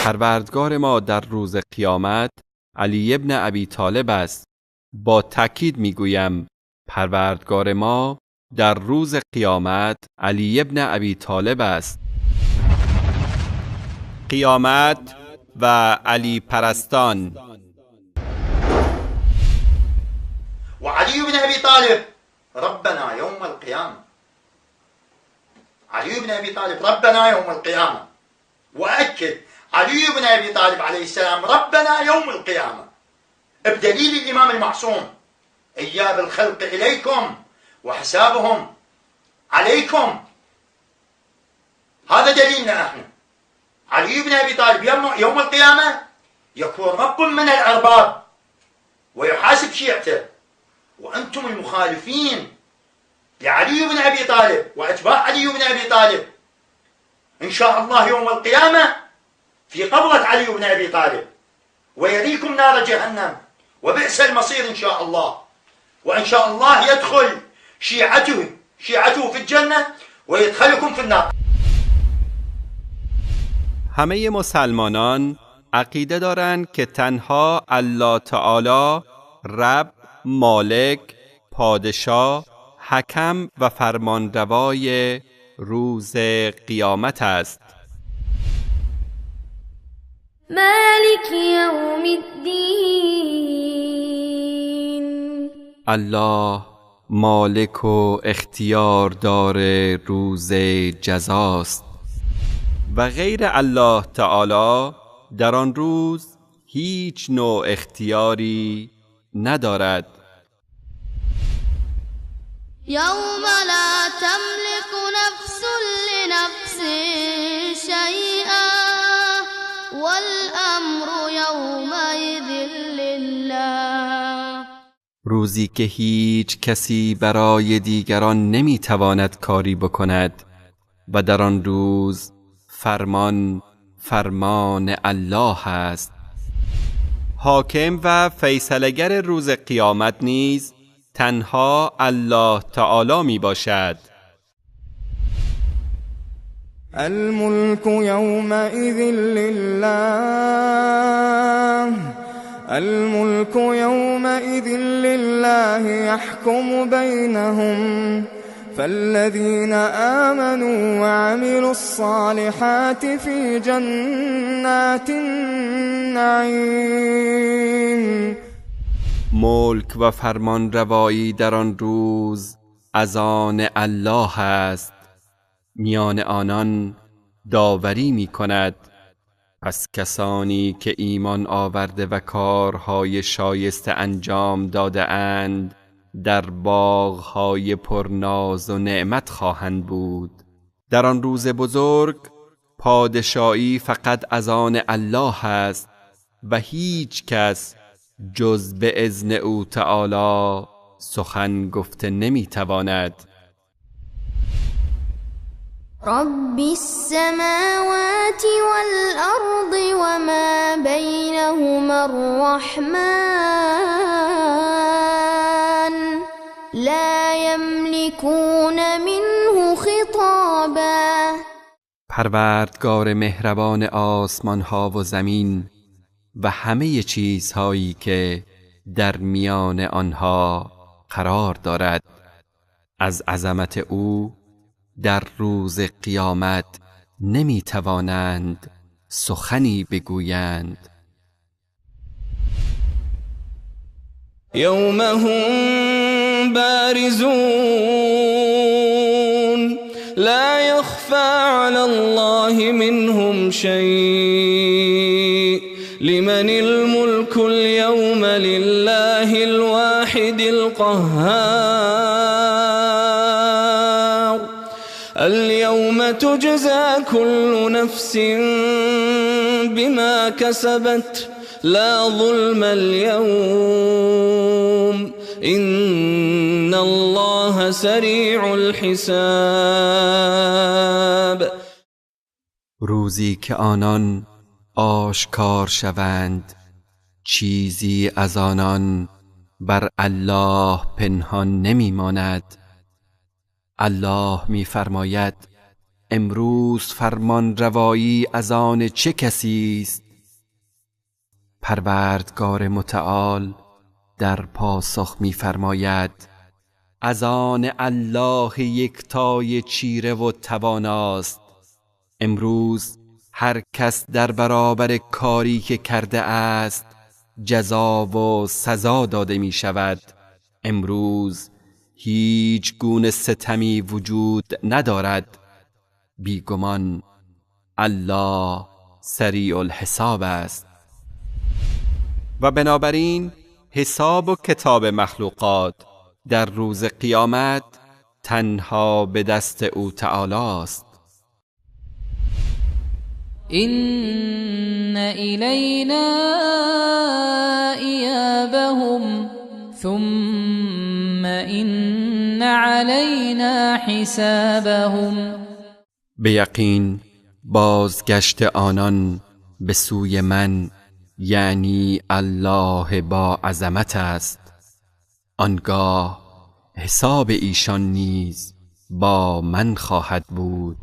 پروردگار ما در روز قیامت علی ابن ابی طالب است. با تأکید میگویم پروردگار ما در روز قیامت علی ابن ابی طالب است. قیامت و علی پرستان. و علی بن ابی طالب ربنا یوم القیامه. علی بن ابی طالب ربنا یوم القیامه. واكد علی بن ابی طالب علیه السلام ربنا یوم القیامه بدلیل الامام المعصوم ایاب الخلق الیکم وحسابهم عليكم. هذا دليلنا احنا. علي بن ابي طالب يوم القيامه يكون رب من الارباب ويحاسب شيعته، وانتم المخالفين لعلي بن ابي طالب واتباع علي بن ابي طالب ان شاء الله يوم القيامه في قبضه علي بن ابي طالب ويريكم نار جهنم وبئس المصير ان شاء الله. وان شاء الله يدخل شيعته في الجنة ويدخلكم في النار. همه مسلمانان عقیده دارند که تنها الله تعالی رب، مالک، پادشاه، حکم و فرمانروای روز قیامت است. مالک یوم الدین. الله مالک و اختیار دار روز جزاست و غیر الله تعالی در آن روز هیچ نوع اختیاری ندارد. یوم لا تملك نفس لنفس شیئا والامر یومئذ لله. روزی که هیچ کسی برای دیگران نمیتواند کاری بکند و در آن روز فرمان فرمان الله است. حاکم و فیصله‌گر روز قیامت نیز تنها الله تعالی می باشد. الملك یومئذ لله، الملك يومئذ لله يحكم بينهم فالذين آمنوا وعملوا الصالحات في جنات النعيم. ملک و فرمان روایی در آن روز از آن الله است، میان آنان داوری می کند. پس کسانی که ایمان آورده و کارهای شایسته انجام داده اند در باغهای پرناز و نعمت خواهند بود. در آن روز بزرگ پادشاهی فقط از آن الله است و هیچ کس جز به اذن او تعالی سخن گفته نمیتواند. رب السماوات والأرض وما بينهما الرحمن لا يملكون منه خطابا. پروردگار مهربان آسمان ها و زمین و همه چیزهایی که در میان آنها قرار دارد، از عظمت او در روز قیامت نمی توانند سخنی بگویند. یوم هم بارزون لا یخفى علی الله منهم شیء لمن الملك اليوم لله الواحد القهار. اليوم تجزى كل نفس بما كسبت لا ظلم اليوم إن الله سريع الحساب. روزی که آنان آشکار شوند، چیزی از آنان بر الله پنهان نمی ماند. الله می فرماید امروز فرمان روایی از آن چه کسی است؟ پروردگار متعال در پاسخ می‌فرماید: از آن الله یکتای چیره و تواناست. امروز هر کس در برابر کاری که کرده است جزا و سزا داده می شود. امروز هیچ گونه ستمی وجود ندارد. بیگمان الله سریع الحساب است. و بنابراین حساب و کتاب مخلوقات در روز قیامت تنها به دست او تعالی است. إن إلينا إيابهم ثم إن علينا حسابهم. به یقین بازگشت آنان به سوی من، یعنی الله با عظمت است. آنگاه حساب ایشان نیز با من خواهد بود.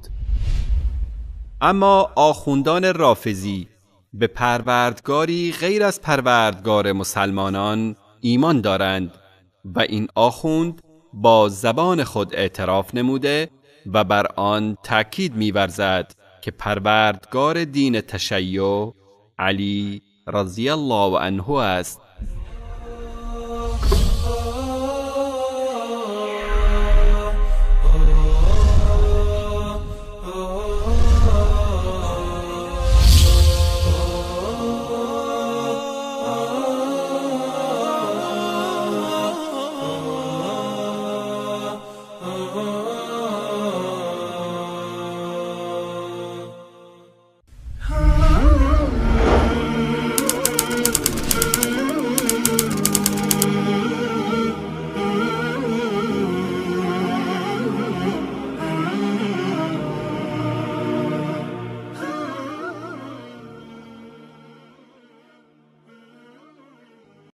اما آخوندان رافضی به پروردگاری غیر از پروردگار مسلمانان ایمان دارند و این آخوند با زبان خود اعتراف نموده و بر آن تأکید می‌ورزد که پروردگار دین تشیع علی رضی الله عنه است.